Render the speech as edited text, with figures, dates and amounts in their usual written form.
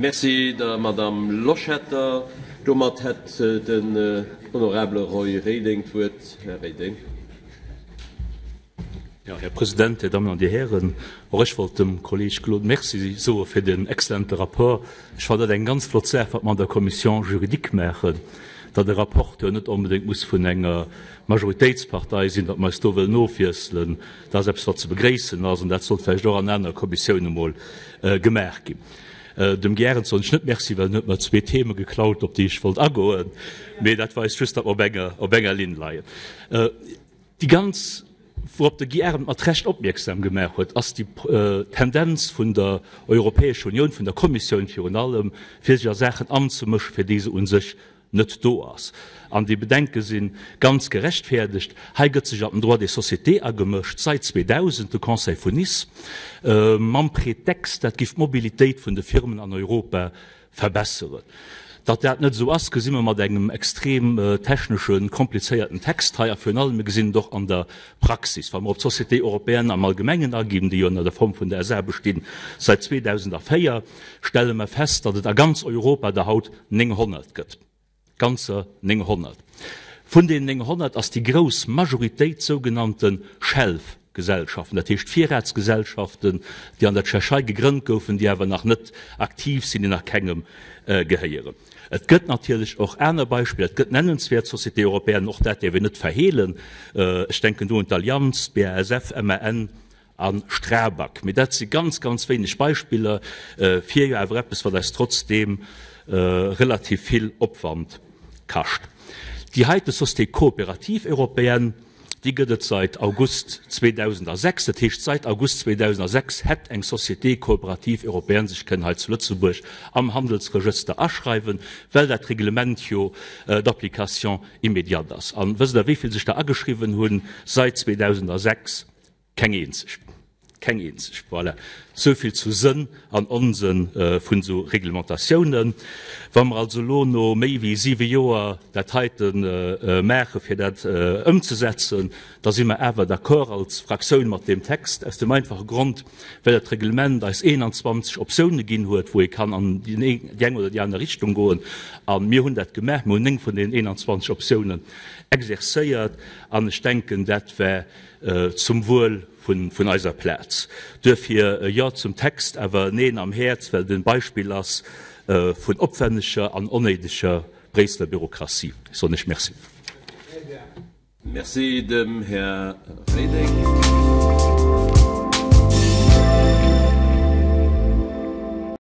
Merci der Madamm Loschetter. Domat hätt den honorabele Roy Reding d'Wuert. Här Reding. Jo, Här President, Dir Dammen an Dir Hären, och ech wollt dem Kolleeg Claude Merci soe fir den exzellente Rapport. Ech fannen dat eng ganz flott Saach, wat mer an der Commission juridique maachen, datt e Rapporteur net onbedéngt muss vun enger Majoritéitspartei sinn, datt mer eis do wëllen ofwiesselen. Dat ass eppes, wat ze begréissen ass, an dat sollt vläicht och an anere Kommissioune mol gemaach ginn. Dem Guy Arendt soen ech net Merci, well en huet mer zwee Theme geklaut, op déi ech wollt agoen. Mee dat weist just, datt mer op enger, op enger Linn leien. Déi ganz, wourop de Guy Arendt mat Recht opmierksam gemaach huet, ass déi Tendenz vun der Europäescher Unioun, vun der Kommissioun virun allem, fir sech a Saachen anzemëschen, fir déi se u sech net do ass. An déi Bedenke si ganz gerechtfäerdegt. Hei gëtt sech an den Droit des sociétés agemëscht, sait 2000, de Conseil vun Nice, mam Prétexte, dat giff d'Mobilitéit vun de Firmen an Europa verbesseren. Datt dat net esou ass, gesi mer mat engem extrem techneschen, komplizéierten Text hei a virun allem, mir gesinn et och an der Praxis, wa mer op d'Sociétés européennes am Allgemengen aginn, déi jo ënner der Form vun der SA bestinn sait 2004, stelle mer fest, datt et a ganz Europa der haut 900 gëtt. Ganzer 900. Vun deenen 900 ass déi grouss Majoritéit sougenannte Schelf-Gesellschaften, dat heescht Virratsgesellschaften, déi an der Tschechei gegrënnt goufen, déi awer nach net aktiv sinn, déi nach kengem gehéieren. Et gëtt natierlech och aner Beispiller. Et gëtt nennenswäert Sociétés européennes, och dat däerf een net verheelen. Ech denken do un d'Allianz, d'BASF, MAN, A Strabag. Mee dat si ganz, ganz wéineg Beispiller fir jo awer eppes, wat eis trotzdeem relativ vill Opwand kascht. Déi heite Société coopérative européenne, déi gëtt et seit August 2006. Dat heescht, seit August 2006 hätt eng Société coopérative européenne sech kënnen hei zu Lëtzebuerg am Handelsregëster aschreiwen, well dat Reglement jo d'application immédiate ass. A wësst Der, wéi vill sech der ageschriwwen hunn seit 2006? Keng eenzeg. Keng eenzeg. Voilà. Souvill zu Sënn an Onsënn vun esou Reglementatiounen. Wa mer also elo no méi wéi siwe Joer dat heite maache fir dat ëmzesetzen, da si mer awer d'accord als Fraktioun mat deem Text, aus dem einfache Grond, well dat Reglement eis 21 Optioune ginn huet, wou ee kann an déi eng oder déi aner Richtung goen. A mir hunn dat gemaach. Mir hunn 9 vun deenen 21 Optiounen exercéiert. An ech denken, dat war Zum Wuel vun eiser Plaz. Duerfir e Jo zum Text, awer e Neen am Häerz, well et en Beispill ass vun opwänneger an onnéideger Bréisseler Bürokratie. Ech soen Iech Merci. Merci dem Här Reding.